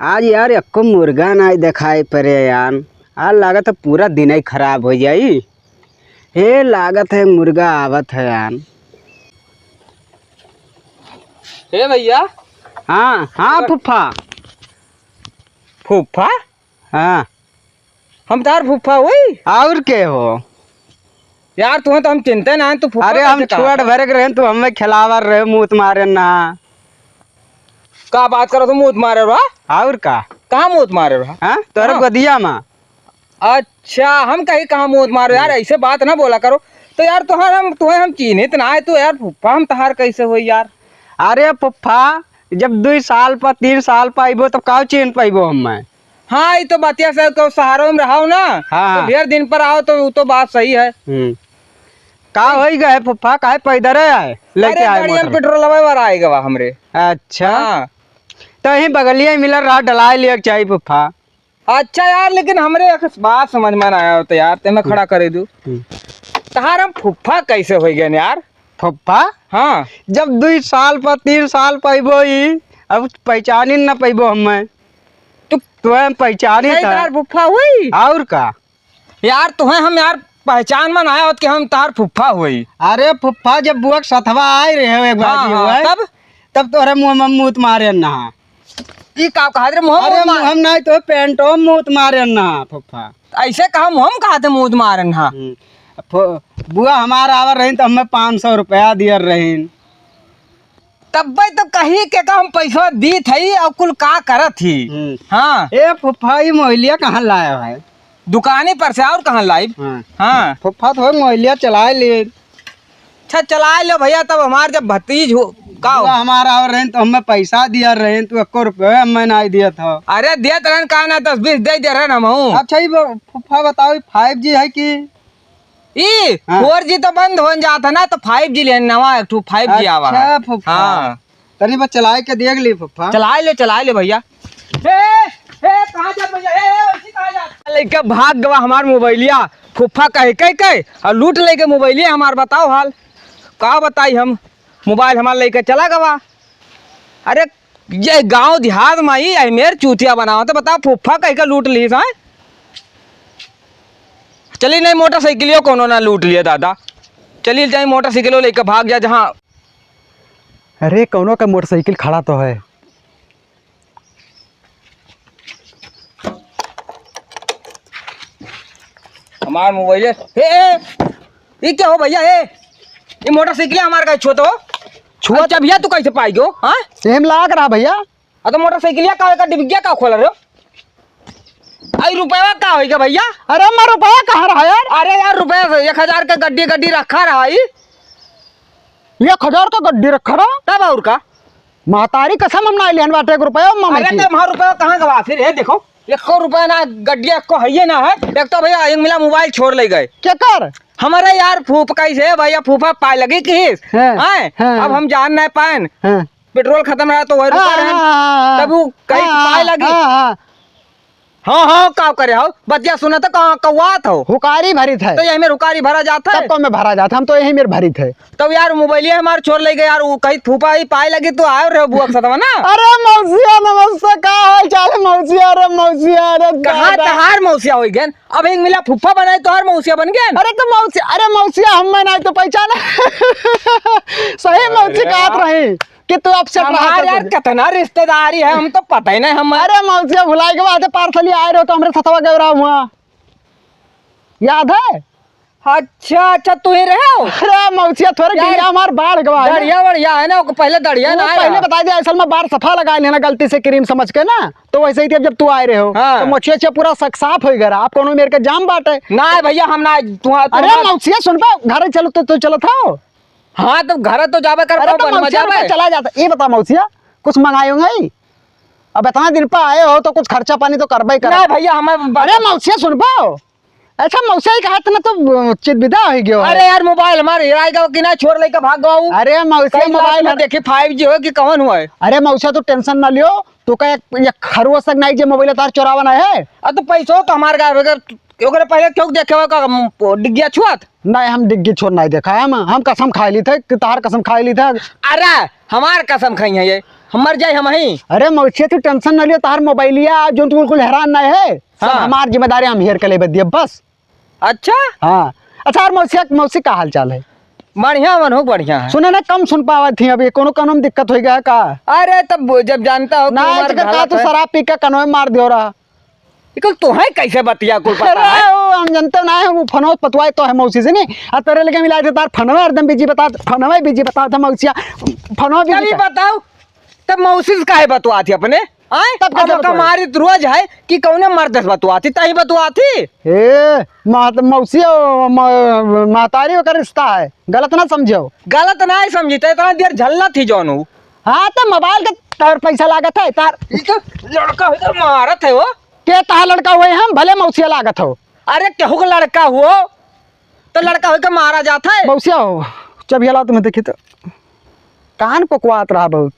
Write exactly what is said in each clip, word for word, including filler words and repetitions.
आज यार एक्को मुर्गा नाहीं देखाई परे यार। आज लागत है पूरा दिन ही खराब होइ जाई। हे लागत है मुर्गा आवत है यार। हे भइया। हाँ, हाँ फुफ्फा। फुफ्फा? हाँ। हम तोहार फुफ्फा होई? और के हो? यार, तुहैं तो हम चिन्हते नाहीं, तू फुफ्फा अरे, हम कैसे कहा छोट था? भरे के रहेन, तू हमें खेलावर रहे, मूत मारे ना। का बात करो, तू मूत मारे रहा? और का? कहाँ मूत मारे रहा? हाँ? तोहरे हाँ। गोदिया मा। अच्छा, हम कहीं कहाँ मूत मारो यार, हम्म। ऐसे बात ना बोला करो। तो यार, तुहैं हम, तुहैं हम चिन्हित ना है, तो यार, फुफ्फा हम तोहार कैसे होई यार? अरे फुफ्फा, जब दुई साल पर, तीन साल पर अइबो, तब का चिन्ह पइबो हमें? हाँ, ई तो बतिया से, तो शहरों में रहो ना, हाँ, तो हाँ। ढेर दिन पर आओ, तो उ तो बात सही है। हम्म। का होई गए फुफ्फा, काहे पैदर आए, लेके अरे, आए गाड़िया में मोटर? पेट्रोल लगे वाला आए गवा हमरे। अच्छा। हाँ। तो यहीं बगलिया ही मिलल रहा, डलाए लिया के चाहिए फुफ्फा। अच्छा यार, लेकिन हमरे एक बात समझ में ना आया हो तो यार, ते मैं हम्म। खड़ा करे दू। हम्म। तहार हम फुफ्फा कैसे होई गए यार? फुफ्फा? हाँ। जब दुई साल पर, तीन साल पर अइबो ई, अब पहचानी न पइबो हमें। तू तुहैं पहचानी सही था। तहार फुफ्फा हुई? और का? यार, तुहैं हम यार पहचान में ना आया होत कि हम तहार फुफ्फा हुई। अरे फुफ्फा, जब बुआ के सथवा आए रहे हो एक बार हाँ, जी हाँ, हुआ है, तब? तब तोहरे मुँह में मूत मारे ना। ई का कहा रे, मुँह अरे मूत मार- मुँह में नाहीं तो पैंटो में मूत मारे ना फुफ्फा। ऐसे कहा मुँह में कहा थे मूत मारे ना। हम्म। फु-, बुआ हमार आवर रहीन तो हमें पाँच सौ रुपया दियर रहीन। तब्बे तो कही के का हम पैसा दीत हई और कुल का करत ही। हम्म। हाँ। ए फुफ्फा, ई मोबाइलिया कहाँ लाया है? दुकानी पर से, और कहाँ लाइब? हाँ। हाँ। फुफ्फा तो मोबाइलिया चलाए ले। अच्छा, चलाए लो भइया, तब हमार जब भतीज हो, का हो? बुआ हमार आवर रहीन तो हमें पैसा दियर रहीन, तू एक्को रुपया हमें नाहीं दियत हो। अरे देत रहन का ना, दस बीस दे दे रहन हमहूँ। अच्छा, ई ब-, फुफ्फा बताओ, ई five G है कि ई हाँ। Four G तो बंद होन जात है ना, तो five G लेन, नवा एक ठो five G आवा है। अच्छा, फुफ्फा। हाँ। तनी बस चलाए के देख ली, फुफ्फा। चलाए ले, चलाए ले भइया। ए, ए, कहाँ जात भइया? ए, ए, ऐसे कहाँ जात? लइके भाग गवा हमार मोबाइलिया। फुफ्फा कहे, कहे, कहे, और लूट लेके मोबाइलिया हमार, बताओ हाल। का बताई हम? मोबाइल हमार लइके चला गवा। अरे, ये गाँव देहात मा ही अहमेर चूतिया बनावत है, बताओ, फुफ्फा कहिके लूट लीस, हैं? चली नहीं, मोटरसाइकिलियो कोनो ना लूट लिया दादा। चली जाई, मोटरसाइकिलो लेके भाग जा जहाँ। अरे, कोनो का मोटरसाइकिल खड़ा तो है। हमार मोबाइल है। ए, ए, ई क्या हो भइया? ए, ई मोटरसाइकिल हमार का छुअत हो? छुअत? अच्छा भइया, तू कैसे पाई गयो? हाँ? एम लाग रहा भइया। आ तो मोटरसाइकिलिया का, एकर डिब्बिया का खोल रहे हो? आई रुपया का होई गया भइया? अरे, हमार रुपया कहाँ रहा यार? अरे यार, रुपया से एक हजार का गड्डी, गड्डी रखा रहा ई। एक हजार का गड्डी रखा रहा? तब और का? महतारी कसम, हम ना लेहन बाटे एक रुपया, मम्मी अरे की। तो हमार रुपया कहाँ गवा फिर? ए देखो, एको रुपया ना, गड्डिया एको हइये ना है। एक तो भइया, एक मिला मोबाइल छोर ले गए। केकर? हमारे यार फूफ कैसे है भइया, फूफा पाए लगी किस? हाँ, हैं? हाँ। अब हम जान ना पाएन। हाँ। पेट्रोल खतम रहा तो वही रुका हाँ, रहन। हाँ, हाँ, हाँ। तब वो कहीं हाँ, पाए लगी। हाँ, हाँ। हाँ, हाँ, का करे हो? बतिया सुनत हो, कहाँ कौआत हो? हुकारी भरित है। तो यही में हुकारी भरा जात है? तब कौन में भरा जात है? हम तो यही में भरित है। तब यार, मोबाइलिया हमार छोर ले गए यार, वो कहीं फूफा ही पाए लगी तो आयो रहे बुआ के साथ में ना। अरे मौसिया, नमस्ते, का हाल चाल है मौसिया? अरे मौसिया, अरे कहाँ दादा। तहार मौसिया होई गन? अब एक मिला फूफा बनाए, तोहार मौसिया बन गए। अरे तो मौसिया, अरे मौसिया, हम मैं ना तो पहचान। सही मौसी अरे कहत यार। रही। कि तू upset रहा हमार था यार तुझे। कितना रिश्तेदारी है, हम तो पता ही नहीं हम। अरे मौसिया भुलाई के बात है, parcel ही आए रहो तो हमरे सथवा गए रहा हुआ। याद है? अच्छा, अच्छा, तू ही रहे हो? अरे मौसिया थोड़े यार, गिरिया हमार बाढ़ गवा है ना। दढ़िया वढ़िया है ना, ओको पहले दढ़िया वो ना पहले आया। बता दिया, असल में बाढ़ सफा लगा लेना गलती से cream समझ के ना, तो वैसे ही थी, अब जब तू आए रहे हो, हाँ। तो मछिया छे पूरा सक-, साफ हो गया। आप कोनो मेरे के जाम बाटे। ना भैया, हम ना, तू, तू अरे मत मौसिया सुन पे, घर चलो तो, तो चलो था। हाँ, तो घर तो जाबे कर अरे पाओ, तो बन मौसिया मजा रुपया में। चला जाता। ये बता मौसिया, कुछ मंगाए होंगे ही? अब इतना दिन पर आए हो तो कुछ खर्चा पानी तो करबे ही कर। नहीं भैया, हमें अरे मौसिया सुन पाओ। अच्छा मौसिया ही कहा इतना तो चिदबिदा हो गयो है। अरे यार, मोबाइल हमारे हेराई गवा कि ना, छोर लेके भाग गवा हूँ। अरे मौसिया कई मोबाइल में हर देखी five G हो कि कौन हुआ है। अरे मौसिया तू tension ना लियो, तू का एक, एक खरुआ सक नहीं जे मोबाइल तार चोरावा ना है। अब तो पैसो तो हमारे गायब हो गए। ओकरे पहले क्यों देखे हो का, हम, डिग्गिया छुआत? नहीं, हम डिग्गी छोर नहीं देखा है, हम, हम कसम खाए ली थे कि तहार कसम खाए ली थे। अरे, हमार कसम खाई है ये। हम मर जाए हम ही। अरे मौसिया, तू tension न लियो, तार मोबाइलिया जो तू बिल्कुल हैरान ना है, सब हाँ। हमार जिम्मेदारी, हम हेर के लेबे दिए बस। अच्छा? हाँ। अच्छा, और मौसिया, मौसी का हाल चाल है? बढ़िया मन हो, बढ़िया है। सुने ना, कम सुन पावत थी अभी, कोनो कानों में दिक्कत हो गया का? अरे तब जब जानता हो कि ना, हमार एकर का घालत तू है। शराब पी के कनवे मार दियो रहा। इकुल तोहे कैसे बतिया कुल पता अरे, है? वो हम जानते ना है, वो फोनो पतवाए तो है मौसी से नहीं। आ तेरे लगे मिलाए थे तार फोनवे हरदम busy बता, फोनवे busy बता था मौसिया, फोनवे busy तभी का। बताओ, तब मौसी से काहे बतुआ थी अपने? आए? तब अब कैसे ओका बतुआ? मारी तो रोज है कि कौने मर्द से बतुआ थी, तही बतुआ थी। ए, महत-, मौसी और म-, महतारी ओकर रिश्ता है, गलत ना समझो। गलत ना समझी, तो इतना देर झल्ला थी जौन हो। हाँ, तो मोबाइल के तार पैसा लागत है, तार ई तो लड़का होकर मारत है वो। के तहार लड़का हुए हम, भले मौसिया लागत हो। अरे केहू के लड़का हुओ, तो लड़का होके मारा जात है। मौसिया हो, जब ये ला तुम्हें देखी तो कान को कुआत रहा बहुत।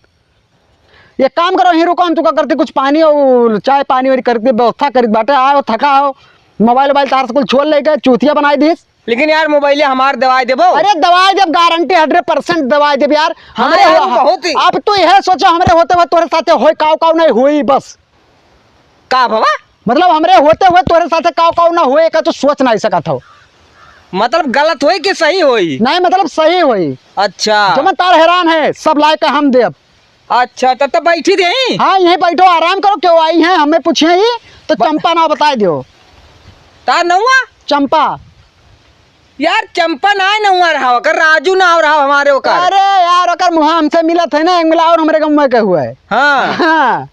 एक काम करो, यहीं रुको, हम तुका करती कुछ पानी और चाय पानी वाली करती व्यवस्था करीत बाटे। आओ, थका हो, मोबाइल वोबाइल तार से कुल छोड़ लेके चूतिया बनाई दीस। लेकिन यार, मोबाइल हमार दवाई देबो। अरे, दवाई देब, गारंटी हंड्रेड परसेंट दवाई देब यार। हाँ हमरे यार, हो-, वो बहुत ही अब तू यह सोचो, हमरे होते हुए तोरे साथे होई काव काव नहीं होई, बस। का बाबा? मतलब, हमरे होते हुए तोरे साथे काव काव ना होए, का तू सोच नहीं सकत हो। मतलब, गलत होई कि सही होई? नहीं, मतलब, सही होई। अच्छा। जमन तार हैरान है, सब लाए के हम देब। अच्छा, तब तो बैठी दे। हाँ, यहीं बैठो, आराम करो, क्यों आई हैं, हमें पूछे ही, तो ब- चंपा ना बताए दियो। तार नौआ? चंपा। यार, चंपा ना है नौआ रहा, ओकर राजू नाव रहा हमारे ओकर। अरे यार, ओकर मुहा हमसे मिलत है ना, एक मिला और हमरे गाँव में के हुआ है। हाँ। हाँ।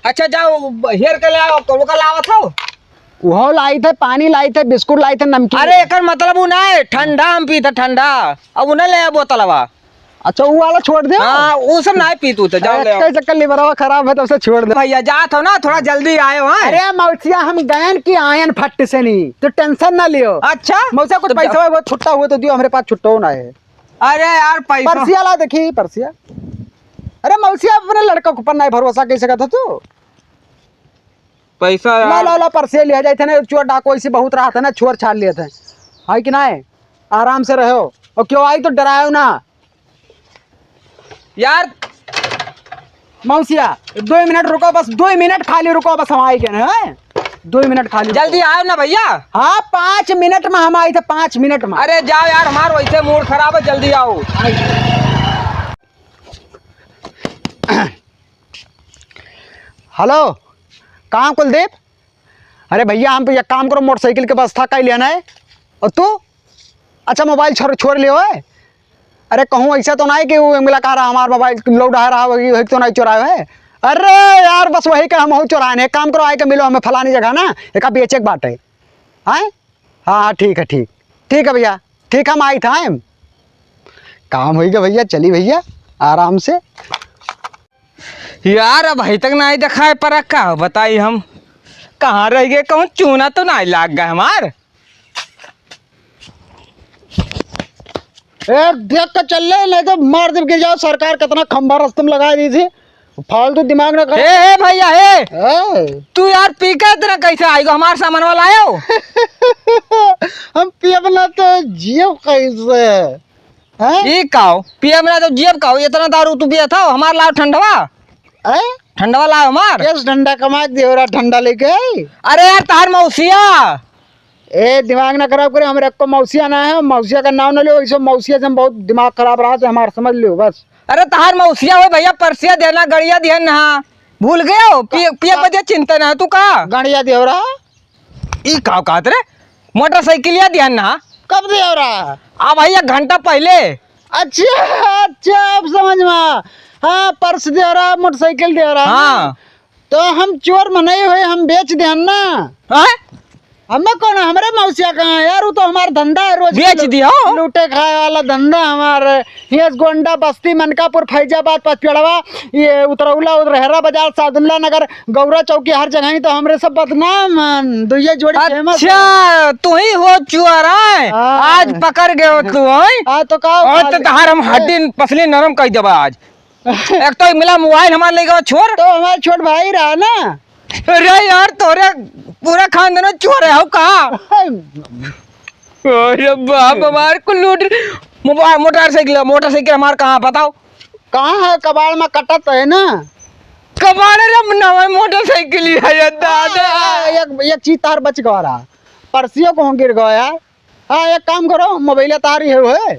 अच्छा, जाओ, हेर के ले आओ, तो ओकर लावत हो। उहो लाई थे, पानी लाई थे, बिस्कुट लाई थे, नमकीन। अरे, एकर मतलब उ ना है, ठंडा हम पी थे, ठंडा। अब उ ना ले आ बोतलवा। अच्छा, उ वाला छोड़ दे। हाँ, उ सब ना पी तू, तो जाओ ले आओ। एक चक्कर लिवरवा खराब है, तो उसे छोड़ दे। भैया, जात हो ना, थोड़ा जल्दी आयो, हाँ। अरे, मौसिया, हम गयन की आयन फट से नहीं, तो tension ना लियो। अच्छा? मौसिया, कुछ तो पैसा जा- वैसा छुट्टा हुआ तो दियो, हमरे पास छुट्टा ना है। अरे यार, पैसा पर्सिया ला देखी, पर्सिया। अरे मौसिया, अपने लड़का के ऊपर नहीं भरोसा कैसे करता तू? पैसा ला, यार। ला, ला, पर्सिया लिया जाए थे ना, चोर डाकू ऐसे बहुत रहा था ना, छोर छाड़ लिए थे। है कि नहीं? आराम से रहो। और क्यों आई तो डरायो ना। यार। मौसिया, दो मिनट रुको बस, दो मिनट खाली रुको बस, हम आई गए हैं। दो मिनट खाली रुको। जल्दी आओ ना भैया। हाँ, पाँच मिनट में हम आई थे, पाँच मिनट में। अरे जाओ यार, हमार वैसे मूड खराब है, जल्दी आओ। हेलो, कहाँ कुलदीप? अरे भैया, हम तो एक काम करो, मोटरसाइकिल के व्यवस्था कर लेना है। और तू? अच्छा, मोबाइल छोड़, छोड़ लियो है। अरे कहूँ ऐसा तो नहीं कि वो मिला कह रहा हमार मोबाइल लौटा रहा, वही, वही तो नहीं चुरायो है। अरे यार, बस वही का हम चुराए हैं। एक काम करो, आए के मिलो हमें फलानी जगह ना, एक बेचे के बाटे। हैं? हाँ, हाँ, ठीक है, ठीक। ठीक है भैया, ठीक, हम आई था, हम। काम होई गया भैया, चली भैया, आराम से। यार, अबहीं तक नाहीं देखाए परा, का बताई हम, कहाँ रह गए, कहूँ चूना तो नाहीं लाग गए हमार। ए, देख के चल ले, नहीं तो मार देब गिर जाओ। सरकार कितना खंभा रस्ते में लगा दी थी, फालतू दिमाग ना कर। ए, ए भैया, ए, ए। तू यार पी के इतना कैसे आई गो, हमार सामान वाला आयो? हम पियब ना तो जियो कैसे? हैं? ई काओ? पियब ना तो जियब काओ? इतना दारू तू पिया था, हमार लाओ ठंडवा। हैं? ठंडवा लाओ हमार। केस ठंडा कमा के देवरा ठंडा लेके आई। अरे यार, तार मौसिया। ए, दिमाग ना खराब करे, हमरे को मौसिया ना है, मौसिया का नाम ना लियो, इसे मौसिया से हम बहुत दिमाग खराब रहा, तो हमार समझ लियो बस। अरे, तार मौसिया हो भैया, परसिया देना, गड़िया दिया ना, भूल गए हो? पिए, पिए बदे चिंता ना है, तू का? गड़िया देवरा? ई का कहत रे? मोटरसाइकिलिया दिहन ना। कब देवरा? आ भाई, एक घंटा पहिले। अच्छा, अच्छा, अब समझ में आ। हाँ, पर्स देवरा, मोटरसाइकिल देवरा। हाँ। तो हम चोर मनई होए, हम बेच देहन ना। हाँ? हमें कौन, हमरे मौसिया कहाँ है यार, वो तो हमार धंधा है, रोज बेच के लू-, दिया हो। लूटे खाए वाला धंधा हमार है। हियस गोंडा बस्ती, मनकापुर, फैजाबाद, पचपेड़वा, ये उतरौला, उधर रहरा बाजार, सादुल्ला नगर, गौरा चौकी, हर जगह ही तो हमरे सब बदनाम हन। दुइये जोड़ी famous अच्छा, है। तू ही हो चुअर, हैं? हाँ। आज पकड़ गए हो तू, हैं? हाँ, तो का आज उखाड़ तो ले? तहार हम हड्डी पसली नरम कर देबा आज। एक तो मिला मोबाइल हमार ले गवा छोर। तो हमार छोट भाई रहा ना। अरे यार, तोरे पूरा खानदान चोर है, हो का? अरे बाप, हमार को लूट। मोबाइल, मोटरसाइकिल, मोटरसाइकिल हमार कहाँ, बताओ? कहाँ है? कबाड़ में कटत है ना। कबाड़ रे, नवा मोटरसाइकिल है ये दादा। हाँ, एक, एक चीज तार बच गवा रहा, परसियों को गिर गया। हाँ, एक काम करो, मोबाइल तार ही है वो है।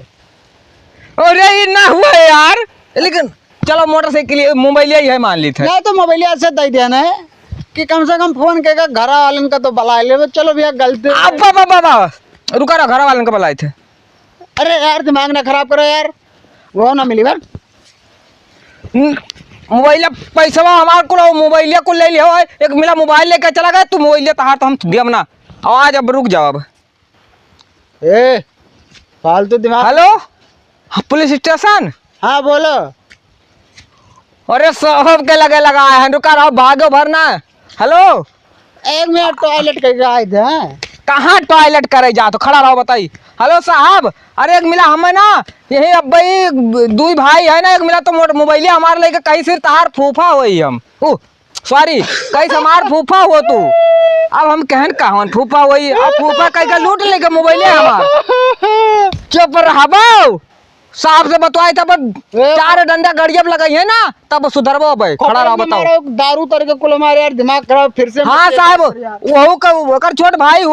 अरे, ये ना हुआ है यार, लेकिन चलो, मोटरसाइकिल, मोबाइल ही है, मान ली थे। नहीं तो मोबाइल ऐसे दे देना है कि कम से कम फोन के घर वालन का तो बुला ले। चलो भैया, गलती। अब बाबा, बाबा, रुका रहो, घर वालन का बुलाए थे। अरे यार, दिमाग ना खराब करो यार, वो ना मिली बार। हम्म, मोबाइल, पैसवा हमार कुल, मोबाइल को ले लियो है। एक मिला मोबाइल लेके चला गया, तू मोबाइल तहार तो हम दियम ना। आवाज अब रुक जाओ अब। ए, फालतू दिमाग। हेलो, हाँ, पुलिस स्टेशन। हाँ, बोलो। अरे, साहब के लगे लगा है, रुका रहो, भागो भरना। हेलो। एक मिनट, टॉयलेट करके आए थे, हैं? कहाँ टॉयलेट करे जा तो खड़ा रहो, बताई। हेलो साहब, अरे, एक मिला हमें ना, यही अब भाई, दुई भाई है ना, एक मिला तो मोट-, मोबाइल हमारे लेके कहीं सिर तहार फूफा होई हम। ओ, सॉरी, कहीं से हमार फूफा हो तू। अब हम कहन कहन फूफा होई, अब फूफा कहीं का लूट लेके मोबाइल हमार। चुप रहबो। साहब से बतवाए था, पर ए, चार डंडा गड़िया पे लगाई है ना, तब सुधरबो बे। खड़ा रहो, बताओ। मारो, दारू तर के कुल मारे यार, दिमाग खराब, फिर से हाँ मत साहब, यार। वहू का, ओकर छोट भाई हो।